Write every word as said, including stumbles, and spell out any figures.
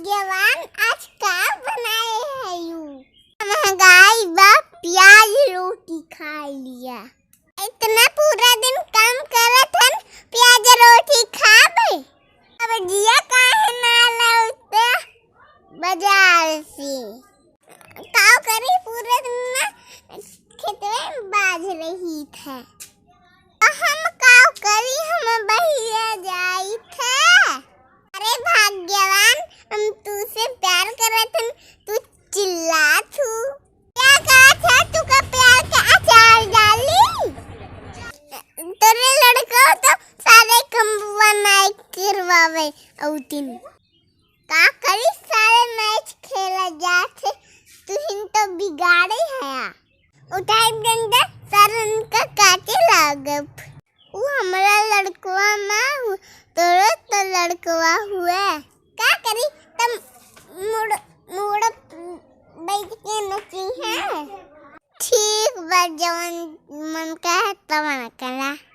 जवान, आज का बनाए है यू? महंगाई बा, प्याज रोटी खा लिया। इतना पूरा दिन काम करत हन, प्याज रोटी खाबे? अब जिया काहे ना लौटे बाजार से? काव करी, पूरे दिन ना खेतवे में बाज रही थे। तो हम काव करी, हम बहिया जाई थे। अरे भाग्यवान, हम तू से प्यार करत हन, तू चिल्लात हू। क्या कहत है, तू का प्यार के अचार डाली? तोरे लड़का तो सारे कमवा नाई करवावे औतिन। का करी, सारे मैच खेला जात है, तुहिन तो बिगाड़े हया। उठाई डंडा, सारन का काटे लागब। उ हमरा लड़कवा ना हु-, तोरो तो लड़कवा हुए। का करी, तब मुड़, मुड़ बैठ के नची है। ठीक बा, जवन मन कहे तवन करा।